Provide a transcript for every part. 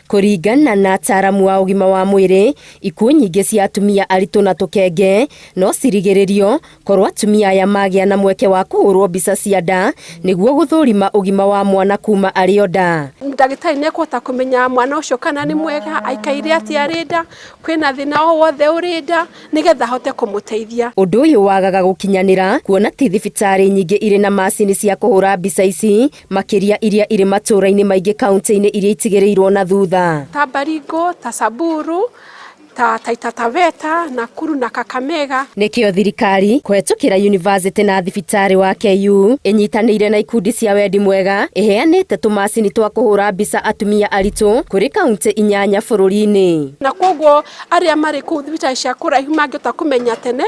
Kũringana na ataaramu a ũgima wa mwĩrĩ, ikuũ nyingĩ cia atumia aritũ na tũkenge no cirigĩrĩrio korwo atumia aya magĩa na mweke wa kũhũrwo mbica cia nda nĩguo gũthũrima ũgima wa mwana kuma arĩ o nda. Ndagĩtarĩ nĩ ekũhota kũmenya mwana ũcio kana nĩ mwega, aikaire atĩa arĩ nda, kwĩna thĩna o wothe ũrĩ nda, nĩgetha ahote kũmũteithia. Ũndũ ũyũ wagaga gũkinyanĩra kuona ti thibitarĩ nyingĩ irĩ na macini cia kũhũra mbica ici, makĩria iria irĩ matũũra-inĩ maingĩ kaunti-inĩ iria itigĩrĩirwo na thutha. Ta Baringo, ta Samburu, ta Taita Taveta, Nakuru na Kakamega. Nĩkĩo thirikari kũhetũkĩra yunivasĩtĩ na thibitarĩ wa KU ĩnyitanĩire na ikundi cia wendi mwega ĩheanĩte tũmacini twa kũhũra mbica atumia aritũ kũrĩ kaunti 8 bũrũri-inĩ. Na kwoguo arĩa marĩ kũu thibitarĩ cia kũraihu mangĩhota kũmenya tene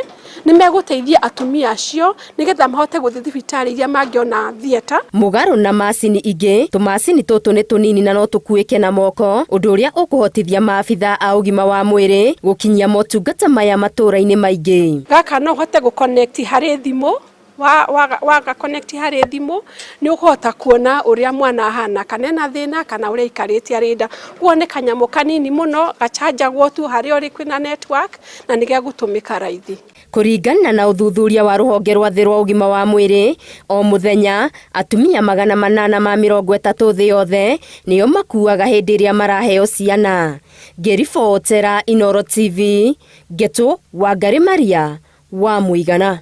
nĩ megũteithia atumia acio nĩgetha mahote gũthiĩ thibitarĩ iria mangĩona theatre. Mũgarũ na macini ingĩ, tũmacini tũtũ nĩ tũnini na no tũkuĩke na moko, ũndũ ũrĩa ũkũhotithia maabithaa a ũgima wa mwĩrĩ gũkinyia motungata maya matũũra-inĩ maingĩ. Gaka no ũhote gũ-connect harĩ thimũ, waga connect harĩ thimũ nĩ ũkũhota kuona ũrĩa mwana ahana, kana ena thĩna kana ũrĩa aikarĩte arĩ nda. Koguo nĩ kanyamũ kanini mũno gachanjagwo tu harĩa ũrĩ kwĩna network na nĩ gegũtũmĩka raithi. Kũringana na ũthuthuria wa rũhonge rwa thĩ rwa ũgima wa mwĩrĩ, o mũthenya atumia 830 thĩ yothe nĩo makuaga hĩndĩ ĩrĩa maraheo ciana. Ngĩribotera Inooro TV, Ngetũ Wangari Maria wa Mũigana.